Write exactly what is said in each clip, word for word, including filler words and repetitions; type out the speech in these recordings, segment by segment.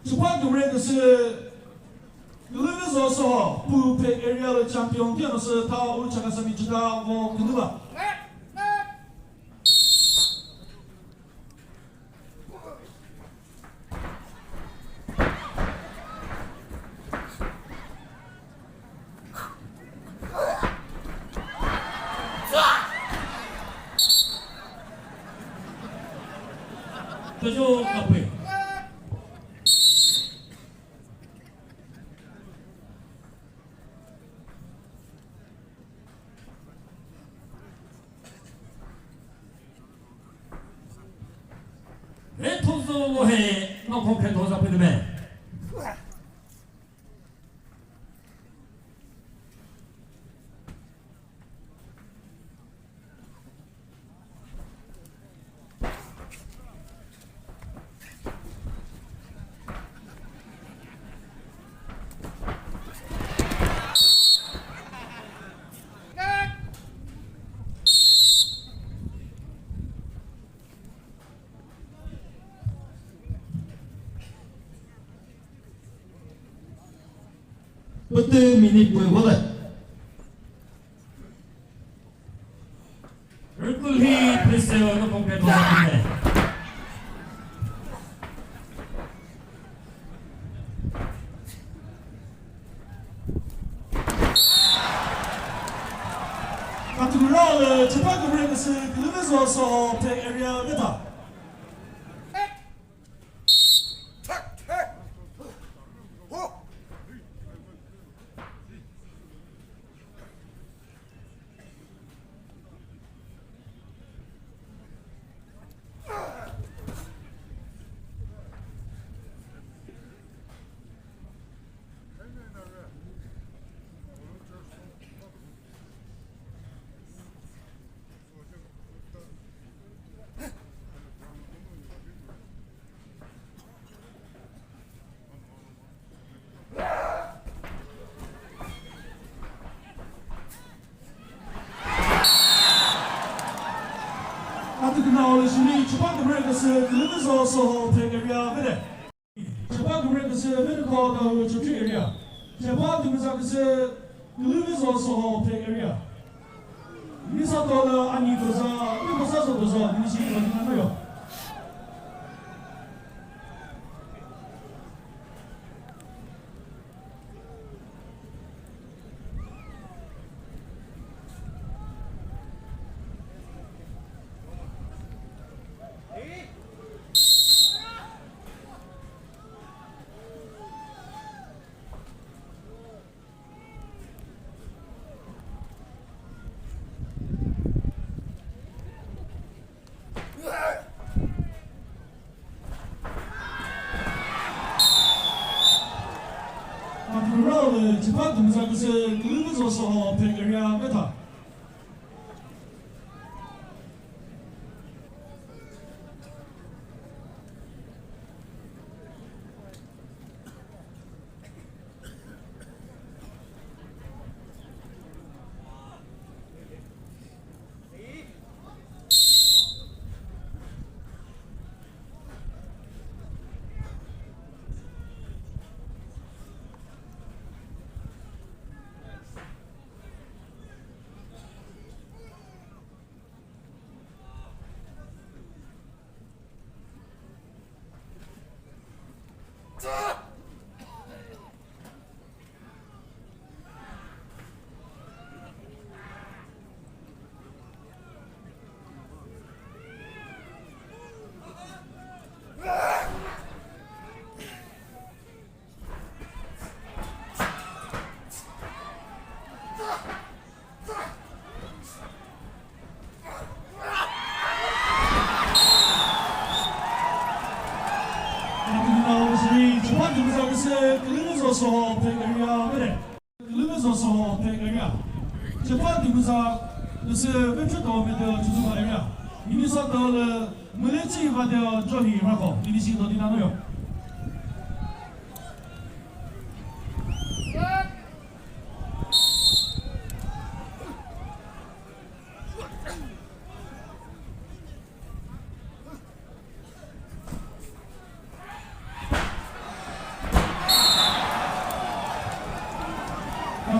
Chipha kümre küsü Lüvizo Soho, Puphe area lü champion thiyo sü tha u Chakhesangmi chita vo künüva. Tojo kapui. Re thozo lo he, no kho khe thoza phe de me. Pütü minute pü vole. Rükülhi Priscilla no kongke no kongke. Katüra le, Chipha kümre küsü, Lüvizo Soho, Phek area, veta. Katüküna ole shili Chipha kümre küsü Lüvizo Soho Phek area vede. Chipha kümre küsü Venükho Dawhuo Chokri area. Chipha kümüza küsü Lüvizo Soho Phek area. Misa tola ani toza, ni toza so toza, ni shi toza na yo. Mathural, Chipha kümüza küsü Lüvizo Soho Phek area veta. Lüvizo Soho Phek area vede. Lüvizo Soho Phek area. Chipha kümüza küsü Venükho Dawhuo Chokri area. Minnesota le Mülechi Vadeo Johnny Rako. Finishing to dinano yo.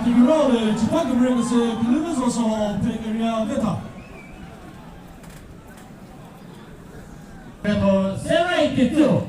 Kümüro le chipha kümüre küsü Külüvüzo Soho Phek area vetha. Peto Serai Kitsu.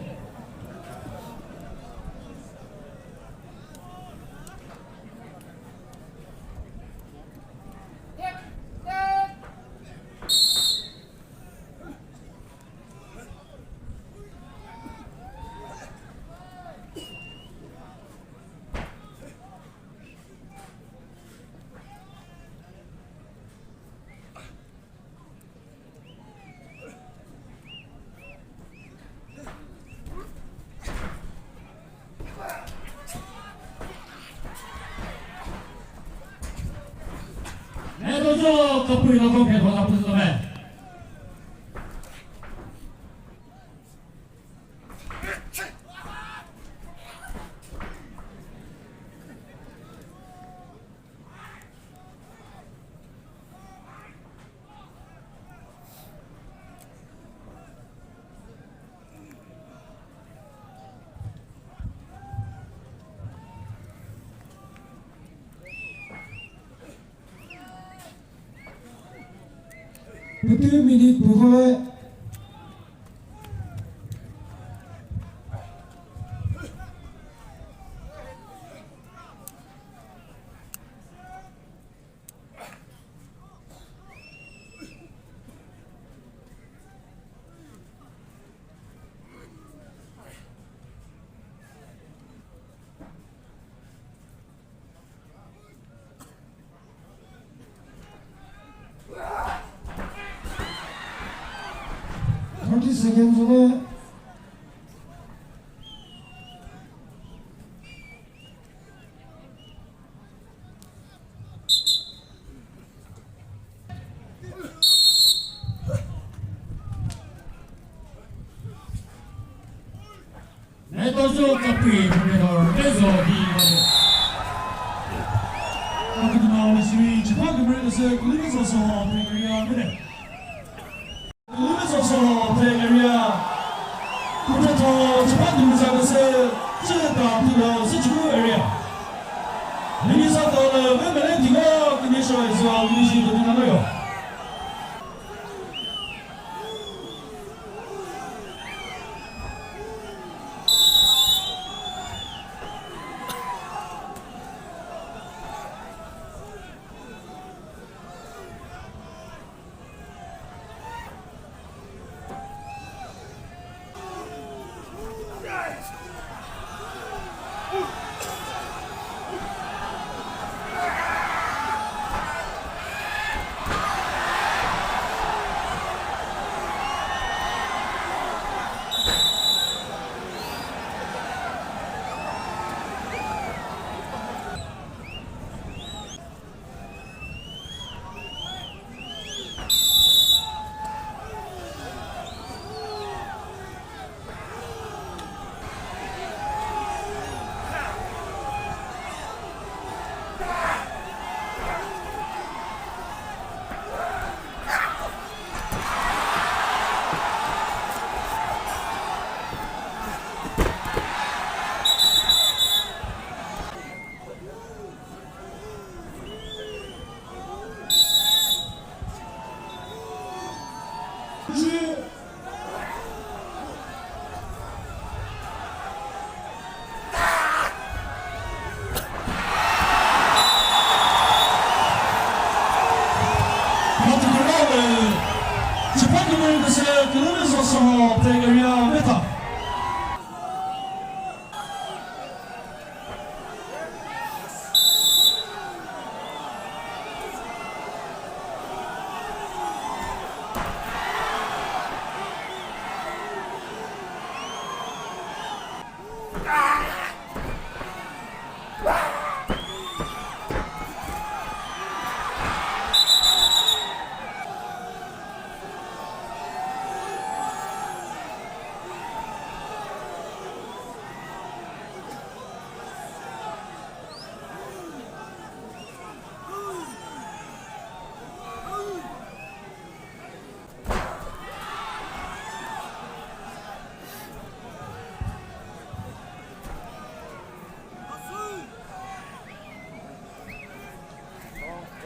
Meto jo kapui na ko phe thola püzü me. Pütü minute pühole. Thirty seconds left. Neto jo kapui, Professor D. Kapui na lü siri, chipha kümüre küsü Külüvüzo Soho Phek area mene. Külüvüzo Soho Phek area. Kuthatho chipha kümüza küsü Chüta Phulo Süchüku area. Minisa tole ve mele digo kümüsho iso kümüshi kümüna loyo.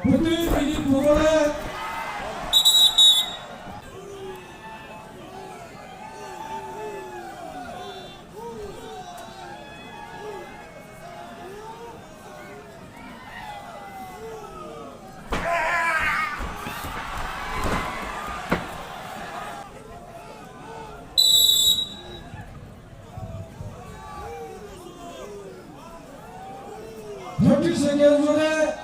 Pütü minute püvole. Thirty seconds left.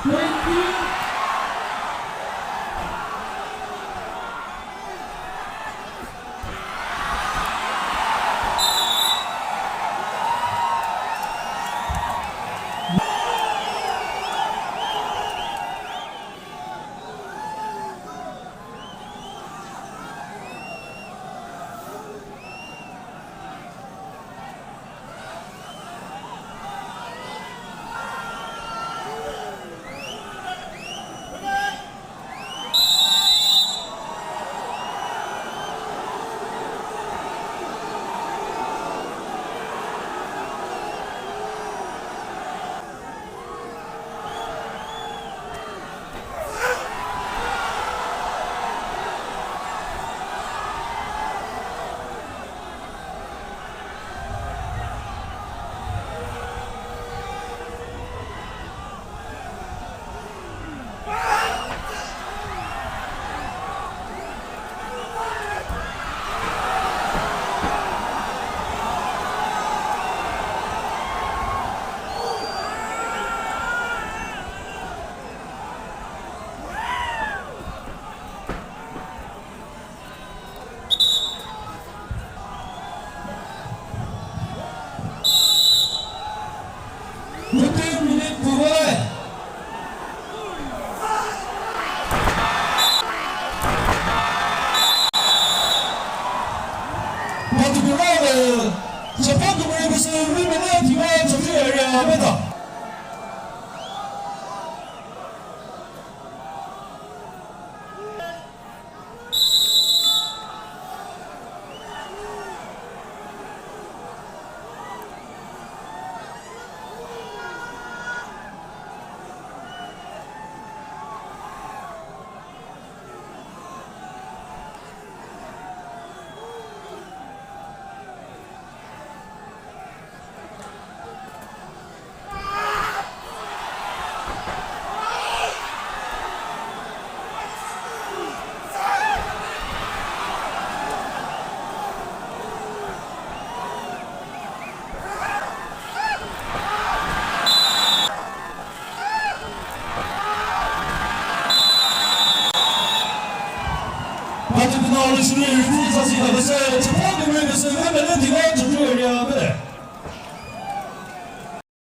Twenty. Fifteen minute püvole. Patu püvole. Chapang kümüre küsü, wi mene thiwa, chapang area, meta. Patu püna ulü shiri rütü sasi kha küsü, chapang kümüre küsü, wi mene thiwa, Chonju area, mene.